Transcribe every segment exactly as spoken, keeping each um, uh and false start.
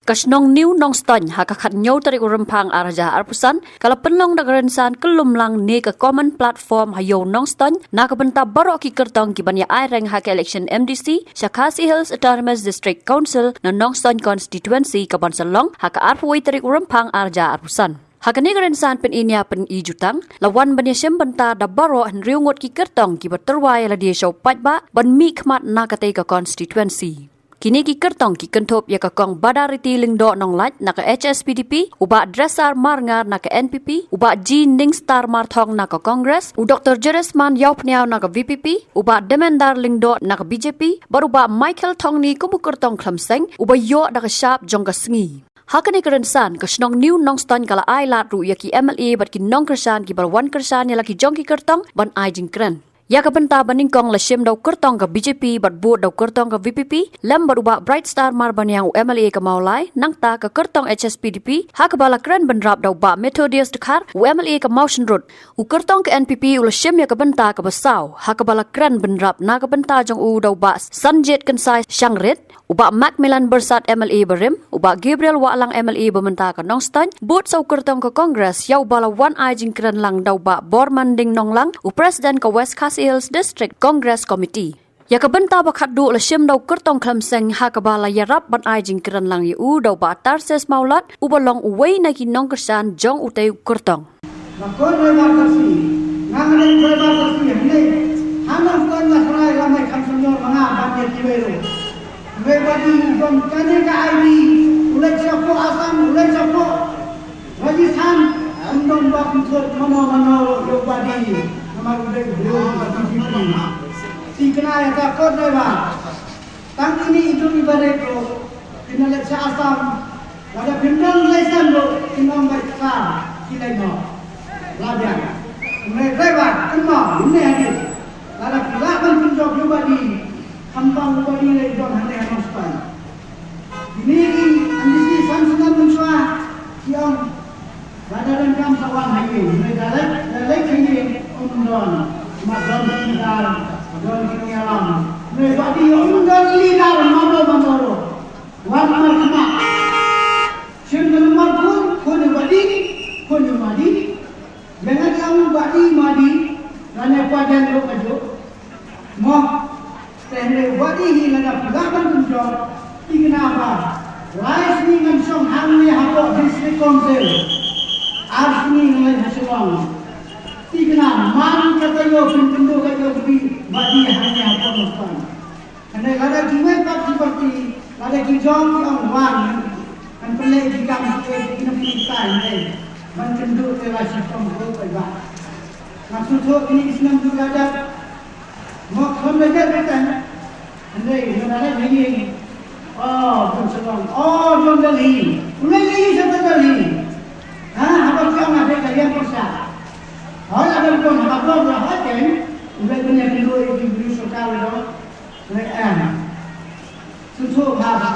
Ka shnong New Nongstoiñ ha ka khathynñiew tarik u Rymphang ar hajar arphew san ka la pynlong da ka rynsan kyllum lang ne ka common platform ha Ïew Nongstoiñ na ka bynta baroh ki kyrtong ki ban ïa ai reng ha ka election M D C sha Khasi Hills Autonomous District Council na Nongstoiñ constituency ka ban sa long ha ka arphew wei tarik u Rymphang ar hajar arphew san. Ha kane ka rynsan pyni nia pyni jutang la wan ban ïashim bynta da baroh hynriew ngut ki kyrtong ki ba tyrwa ïa lade sha u paidbah ban mih khmat na katei ka constituency. Kine ki kyrtong ki kynthup ïa ka kong Badariti Lyngdoh Nonglait na ka H S P D P, u bah Dresser Marngar na ka N P P, u bah G Ningstar Marthong na ka Congress, u Doktor Jerisman Ïawphniaw na ka V P P, u bah Demendar Lyngdoh na ka B J P, bad u bah Michael Thongni kum u kyrtong khlem seng u ba ïoh da ka shap jong ka sngi. Ha kane ka rynsan ka shnong New Nongstoiñ ka la ai lad ruh ïa ki M L A bad ki nongkyrshan ki ba la wan kyrshan ïa la ki jong ki kyrtong ban ai jingkren. Ïa ka bynta ba nyngkong la shim da u kyrtong ka B J P bad bud da u kyrtong ka V P P lem bad u bah Bright Star Marbaniang u M L A ka Mawlai, nangta ka kyrtong H S P D P ha kaba la kren bynrap da u bah Methodius Dkhar u M L A ka Mawshynrut. U kyrtong ka N P P u la shim ïa ka bynta kaba saw ha kaba la kren bynrap na ka bynta jong u da u bah Sanjit Kynsai Shangrit, u bah Macmillan Byrsat M L A barim, u bah Gabriel Wahlang M L A ba mynta ka Nongstoiñ, bud sa u kyrtong ka Congress ïa u ba la wan ai jingkren lang da u bah Bormanding Nonglang, u president ka West Khasi Hills District Congress Committee. Ïa ka bynta ba khatduh la shim da u kyrtong khlem seng ha kaba la ïarap ban ai jingkren lang ïa u da u bah Tarses Mawlot u ba long uwei na ki nongkyrshan jong utei u kyrtong. Ba kor driver taxi, nga ngane driver taxi, hynrei ha Nongstoiñ nga tharai la mai kham senior ma nga ban ïa kiwei ruh. Hynrei ba dei u don kane ka I D, u leit shapoh Assam, u leit shapoh Rajasthan, ym don ba pynthut mano mano ruh ïa u ba dei, namar u dei u briew ka B J P. Thikna ïa ka kor driver. Tang kine i dum i barit ruh, kin ïaleit sha Assam. Lada phim don license ruh, kin ong bad ka, ki leit noh. La biang. Hynrei driver, kynmaw, ym ne hadien. Lada phi lah ban pynjop ïa u badi, khamtam u badi leit don hangne ha Nongstoiñ. Kine ki M D C san snem mynshuwa, ki ong, Lada donkam sa wan ha ïing, hynrei da leit, da leit ha ïing, ym don. Mat don ki dar, don ki nongïalam. Hynrei ba dei ym don leader mano mano ruh. Wan markhmat. Shim ka nambar phone, phone ïa u badi, phone ïa u madi. Ïa nga ong badi madi, lane pajan ruh kajuh. Mo, te hynrei wat ïa hi lada phi lah ban pynjop, thikna ba lai sngi ngan shong hangne hapoh District Council. Ar sngi ngan leit ha Shillong. Thikna man ka taïew phin kynduh ka ïew kti ba dei hangne hapoh Nongstoiñ. Hynrei lada kiwei pat ki party, lada ki jong ki ong wan, ngan pynleit ki kam ki ei ki nongkyndai hynrei ban kynduh te la shitom ko paidbah. Nga sngewthuh kine ki snem jong ka jait. Mo kham da jait ka tang. Hynrei nga da leit ha ïing. Oh, John Shalom. Oh, John Delhi. U leit ïa ïing sha Delhi. Ha, haba ki ong nga dei ka liang pyrshah. Hooid, lada u don haba u don hooid kein. U leit ban ïakynduh ïa ki briew sorkar u don. Leit em. Sngewthuh bha bha.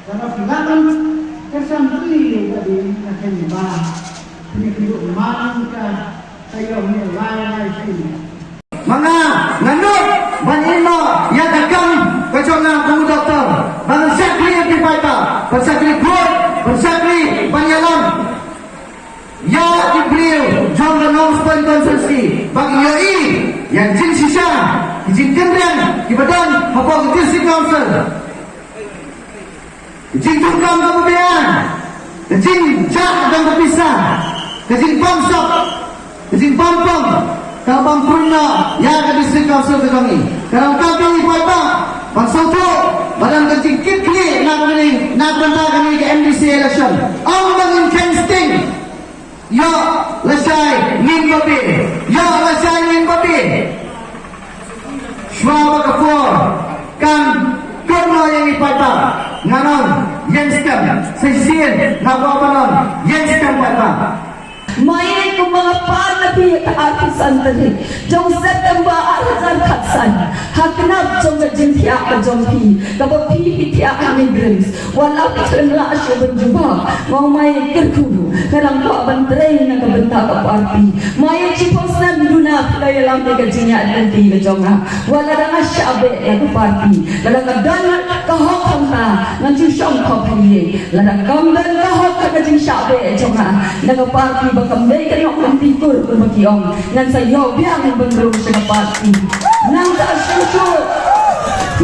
Lada phi lah ban kyrshan pynlong ïa ka dei ka kynbaw. Pynlong man ka taïew ne lai lai sien. Ma nga, nga nud ban ïehnoh ïa ka kam ka jong nga kum u doktor. Ban shakri ïa ki paidbah, ban shakri bun, ban shakri ban ïalam ïa ki briew jong ka Nongstoiñ constituency ba ki ïohi ïa ki jingshisha, ki jingkynriang kiba don hapoh ka District Council. Ka jingdonkam kaba biang, ka jingjah ka dang ka pisa, ka jingbamsap, ka jingbam pang, ka bam pruno ïa ka District Council ka jong ngi. Ka dang ka dei paidbah ban sngewthuh ba don ka jingkitkhlieh na kane, na ka bynta kane ka M D C election. Ym ban ngin kheiñ sting. Ïoh lashai ngin babe. Ïoh lashai ngin babe. Shuwa ba ka por kan kynnoh ïa ngi paidbah. Ngan ong ïeng skhem. Sa shisien nga kwah ban ong ïeng skhem paidbah. Mynta kumba nga pan na phi ha ka arphew san tarik jong September ar hajar khatsan. Ha ka nap jong ka jing thiah ka jong phi, kaba phi phi thiah ha ki dreams. Wat la phi khlem lah shuh ban jubab, nga ong ma ïa kyrkhu, nga dang kwah ban trei na ka bynta ka party. Ma ïa shiphew snem duna phi la ïalam ïa ka jingïaid lynti ka jong nga. Wat lada nga shah beh na ka party, lada ka don ka hok hangta, ngan shu shong khop ha ïing. Lada kam don ka hok ha ka jingshah beh jong nga na ka party, ba kam dei ka nongkynti kur kumba ki ong, ngan sa ïoh biang ban rung sha ka party. Nangta shuh shuh,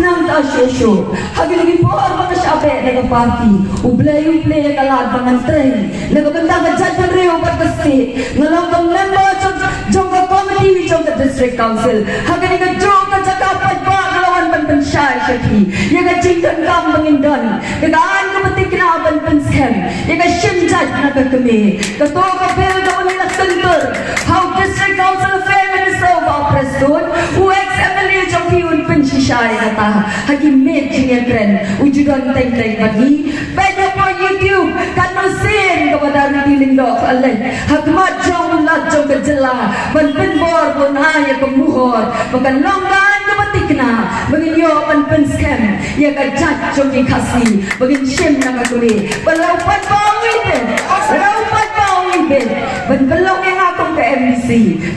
nangta shuh shuh, ha kine ki por ba nga shah beh na ka party, U Blei u plie ïa ka lad ba ngan trei na ka bynta ka jaitbynriew bad ka state. Nga long ka member jong, jong ka committee jong ka District Council. Ha kane kajuh ka jaka paidbah nga la wan ban pynshai sha phi ïa ka jingdonkam ba ngin don, ka aiñ kaba thikna ban pynskhem ïa ka shim jait na ka kmie. Kato ka bill kaba ngi la kyntur ha u District Council Affair Minister u Bah Prestone, u ex M L A jong phi un pynshisha ïa kata ha ki miet jingïakren. U ju don teng teng bad ngi. Peit hapoh YouTube, katno sien kaba da Riti Lyngdoh ka leit ha khmat jong u Lat jong ka jylla ban pynbor ban ai ïa ka mohor ba kan long ka aiñ kaba thikna ba ngin ïoh ban pynskhem ïa ka jait jong ki Khasi ba ngin shim na ka kmie. Ba la u paidbah u ibit, ba la u paidbah u ibit ban pynlong ïa nga kum ka M D C.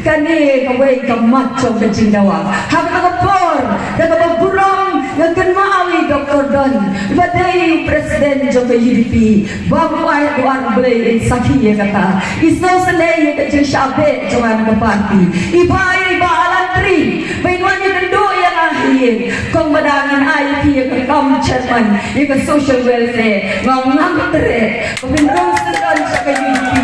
Kane kawei ka mat jong ka jingdawa. Ha kata ka por, da kaba burom nga kynmaw ïa i Doktor Don, ba dei u president jong ka U D P. Ba u ai, u ai U Blei in sakhi ïa kata. I sngewsynei ïa ka jingshah beh jong nga na ka party. I ba, i ba Alan Tri, ba in wan ïakynduh ïa nga ha ïing. Kong ba dang in ai ïa phi ïa ka kam chairman ïa ka social welfare. Nga ong ngam treh ba phin rung syndon sha ka U D P.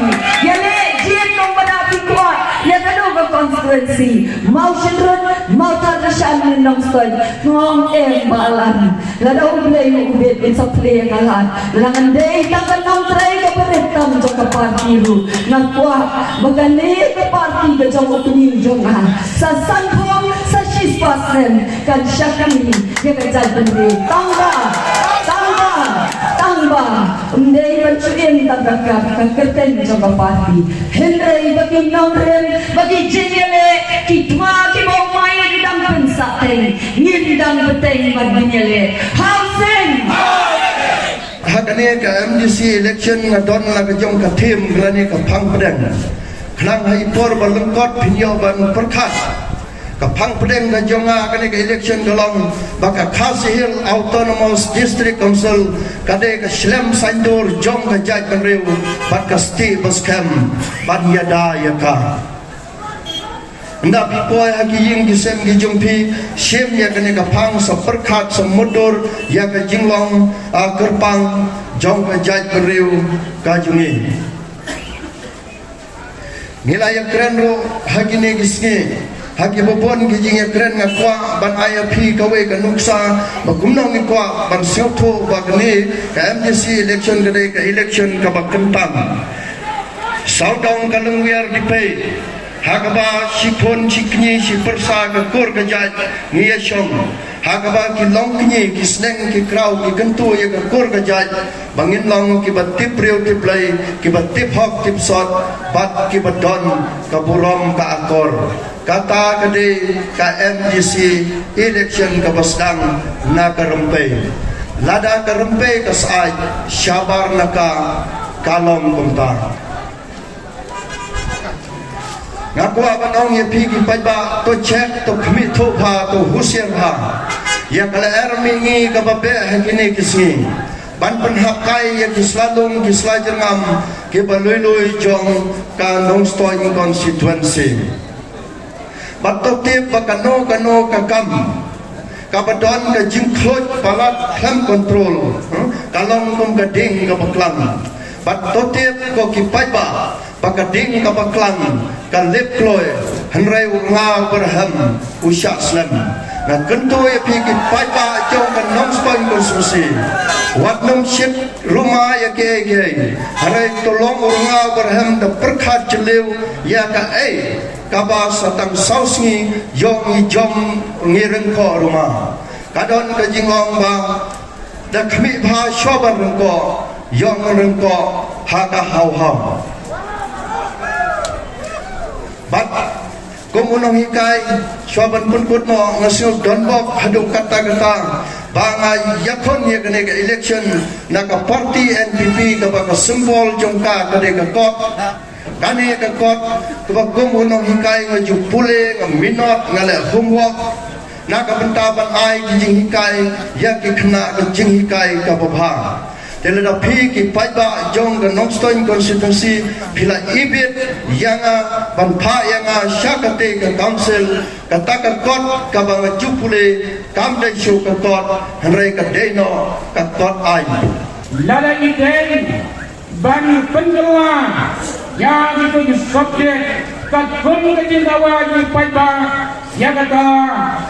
Ïaleh jied kong ba dang phi kwah ïa kano ka constituency, Mawshynrut, Mawthadraishan ne Nongstoiñ. Nga ong em Bah Alan, lada U Blei u bit un sa plie ïa ka lad. Lada ngan dei tang ka nongtrei kaba rit tam jong ka party ruh, nga kwah ba kane ka party ka jong u kñi jong nga sa sanphew, sa shispah snem kan shakri ïa ka jaitbynriew. Tang ba, tang ba, tang ba ym dei ban shu im tang ka, ka, ka kyrteng jong ka party. Hynrei ba ki nongrim, ba ki jingïaleh, ki thma kiba u maiñ u dang pynsahteng, ngin dang bteng bad ngin ïaleh. Housing! Ha kane ka M D C election nga don la ka jong ka theme, ka la ne ka phang pdeng. Khnang ha i por ba lyngkot phin ïoh ban pyrkhat. Ka phang pdeng ka jong nga kane ka election ka long ba ka Khasi Hills Autonomous District Council ka dei ka shlem saiñdur jong ka jaitbynriew bad ka stieh ba skhem ban ïada ïa ka. Ynda phi poi ha ki ïing ki sem ki jong phi, shim ïa kane ka phang, sa pyrkhat, sa mutdur ïa ka jinglong, ah, kyrpang jong ka jaitbynriew ka jong ngi. Ngi la ïakren ruh ha kine ki sngi, ha kiba bun ki jingïakren, nga kwah ban ai ïa phi kawei ka nuksa ba kumno ngi kwah ban sngewthuh ba kane ka M D C election ka dei ka election kaba kyntang. Sawdong ka lyngwiar dipei, ha kaba shi khun shi kñi shi pyrsa ka kur ka jait ngi ïashong. Ha kaba ki longkñi, ki sneng, ki kraw, ki kyntu ïa ka kur ka jait, ba ngin long kiba tip briew tip Blei, kiba tip hok tip sot, bad kiba don ka burom ka akor. Kata ka dei ka M D C election kaba sdang na ka rympei. Lada ka rympei ka syaid, shabar na ka, ka long kumta. Nga kwah ban ong ïa phi ki paidbah, to check, to khmih thuh bha, to husiar bha ïa ka lyer mihngi kaba beh ha kine ki sngi ban pynhap kai ïa ki sla lum ki sla jyrngam kiba lui lui jong ka Nongstoiñ constituency. Bad to tip ba kano kano ka kam kaba don ka jingkhluit palat khlem kontrol, hmm, ka long kum ka ding kaba klang. Bad to tip ko ki paidbah ba ka ding kaba klang ka lip kloi, hynrei u rnga u barhem u shah slem. Nga kyntu ïa phi ki paidbah jong ka Nongstoiñ constituency, wat nym shit ruma ïa kiei kiei, hynrei to long u rnga u barhem, da pyrkhat jylliew ïa kaei kaba sa tang saw sngi ïoh ngi jom ngi ryngkoh ruma. Ka don ka jingong ba da khmih bha shuwa ban ryngkoh, ïoh ngan ryngkoh ha ka haw haw. Bad Kum u nonghikai, shuwa ban pynkut noh nga sngew donbok haduh katta katta ba nga ïakhun ïa kane ka election na ka party N P P kaba ka symbol jong ka ka dei ka kot. Kane ka kot kaba kum u nonghikai nga ju pule, nga minot, nga leh homework na ka bynta ban ai ki jinghikai ïa ki khynnah ka jinghikai kaba bha. Te lada phi ki paidbah jong ka Nongstoiñ constituency phi la ibit ïa nga ban phah ïa nga sha kata ka council, kata ka kot kaba nga ju pule kam dei shuh ka kot, hynrei ka dei noh ka kot aiñ. Lada i dei ban pynkylla ïa kito ki subject, katkum ka jingdawa jong i paidbah, ïa kata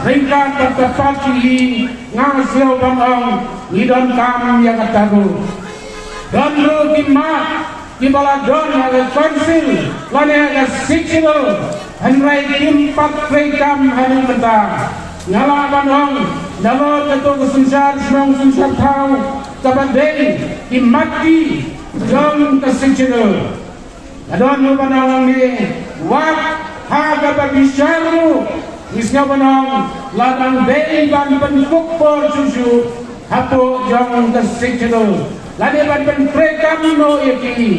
ryngkat bad ka party hi, nga sngew ban ong ngi donkam ïa kata ruh. Don ruh ki mat kiba la don ha ka council lane ha ka Sixth Schedule, hynrei kim pat treikam haduh mynta. Nga lah ban ong nalor kato ka synshar shnong synshar thaw kaba dei ki mat ki jong ka Sixth Schedule. Nga don ruh ban ong hangne, wat ha kaba bishar ruh ngi sngew ban ong la dang dei ban pynkup por shuh shuh hapoh jong ka Sixth Schedule lane ban pyntreikam noh ïa ki,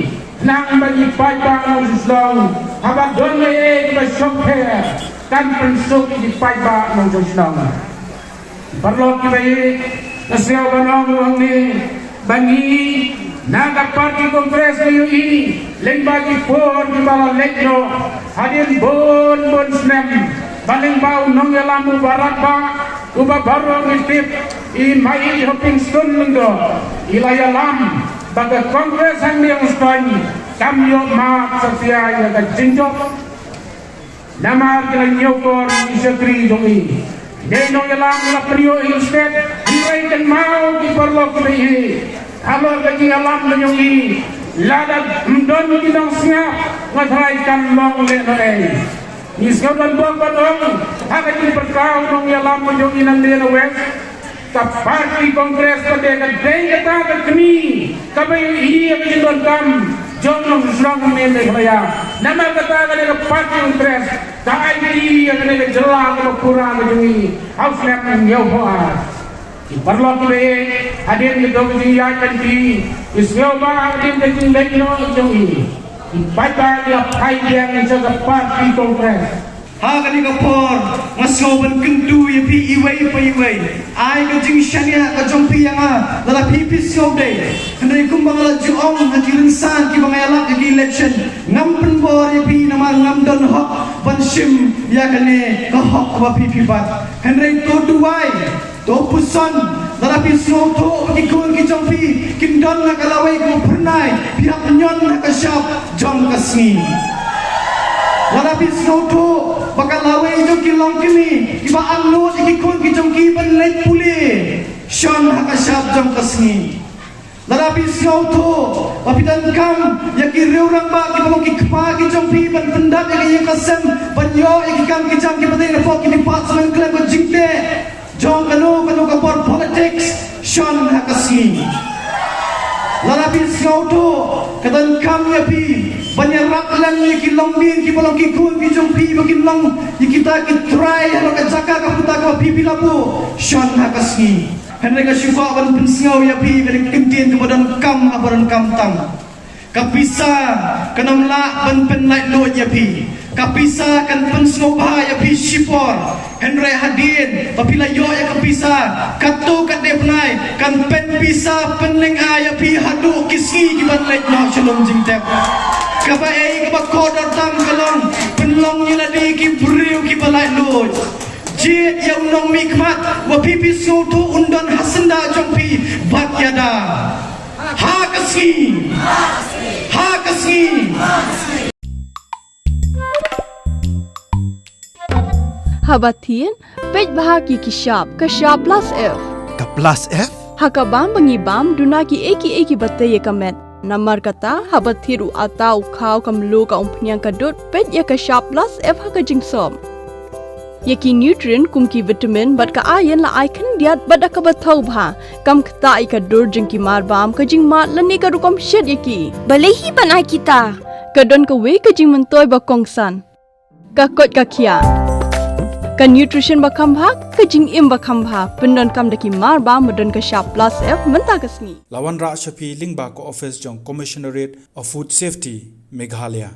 khnang ba ki paidbah nongshong shnong haba don ei ei kiba shongpher kan pynsuk ïa ki paidbah nongshong shnong. Paralok kiba ïeit, nga sngew ban ong ruh hangne ba ngi na ka party Congress ngi ïohi lyngba ki por kiba la leit noh hadien bun bun snem ba lyngba u nongïalam uba radbah uba baroh ngi tip, i Maieit Hopingstone Lyngdoh, i la ïalam ba ka Congress hangne ha Nongstoiñ kam ïoh mad satia ïa ka jingjop. Namar ki la ñiewkor ïa ki shakri jong i. Dei nongïalam la pynïoh ïa u stet, hynrei kynmaw ki paralok kiba ïeit, halor ka jingïalam ka jong i, lada ym don ki nongsngap, nga tharai kan long lehnohei. Ngi sngew donbok ban ong ha ka jingpyrkhat u nongïalam ka jong i na West, ka party Congress ka dei, ka dei kata ka kmie kaba ïohi ïa ka jingdonkam jong nongshong shnong ne Meghalaya. Namar kata ka dei ka party Congress ka aiti ïa kane ka jylla kaba pura ka jong ngi ha u snem hynñiewphew ar. Ki paralok kiba ïeit, hadien kito ki jingïaid lynti, ngi sngew ba hadien ka jingleit noh jong ngi, ki paidbah ki la phai biang sha ka party Congress. Ha kane ka por nga sngew ban kyntu ïa phi iwei pa iwei, ai ka jingshaniah ka jong phi ïa nga lada phi phi sngew dei. Hynrei kumba nga la ju ong ha ki rynsan kiba nga ïalap ïa ki election, ngam pynbor ïa phi namar ngam don hok ban shim ïa kane ka hok kaba phi phi bat. Hynrei to duwai, to puson, lada phi sngewthuh ba ki khun ki jong phi kin don ha ka lawei kaba phyrnai, phi hap ñion ha ka shap jong ka sngi. Lada phi sngewthuh ba ka lawei jong ki longkmie kiba angnud ïa ki khun ki jong ki ban leit pule, shon ha ka shap jong ka sngi. Lada phi sngewthuh ba phi donkam ïa ki riew rangbah kiba long ki kpa ki jong phi ban pyndap ïa ka ïing ka sem, ban ïoh ïa ki kam ki jam kiba dei na pdeng ki department khlem ka jingteh jong kano kano ka bor politics, shon ha ka sngi. Lada phi sngewthuh ka donkam ïa phi ban ïarap lem ïa ki longdien kiba long ki khun ki jong phi ba kin long ïa kita ki trai halor ka jaka ka puta kaba phi phi la buh, shon ha ka sngi. Hynrei nga shu kwah ban pynsngew ïa phi ka dei ka ktien kaba donkam, kaba donkam tam. Ka pisa kan ym lah ban pynlaitluid ïa phi. Ka pisa kan pynsngewbha ïa phi shipor. Hynrei hadien ba phi la ïoh ïa ka pisa, katto katne bnai kan pynpisa pynlyngngoh ïa phi haduh ki sngi kiban leit noh sha lum jingtep. Kaba ei kaba kordor tam ka long, pynlong ïa lade ki briew kiba laitluid. Jied ïa u nongmihkhmat, wa phi phi sngewthuh un don ha syndah jong phi bad ïada. Ha ka sngi. Ha ka sngi. Haba thied, peit bha ki ki shap, ka shap plus F. Ka plus F? Ha ka bam ba ngi bam, duna ki ei ki ei kiba tei ïa ka met. Namar kata, haba thied u atta, u khaw, ka mluh, ka umphniang, ka dud, peit ïa ka shap plus F ha ka jingsop. Ïa ki nutrient kum ki vitamin bad ka iron la ai khyndiat bad da kaba thaw bha. Kam ktah ïa ka dur jong ki marbam, ka jingmad lane ka rukom shet ïa ki. Balei hi ban ai kita? Ka don kawei ka jingmyntoi ba kongsan. Ka koit ka khian, ka nutrition ba kham bha, ka jingim ba kham bha, pyndonkam da ki mar ba ma don ka shap plus F mynta ka sngi. La wanrah sha phi lyngba ka office jong Commissionerate of Food Safety, Meghalaya.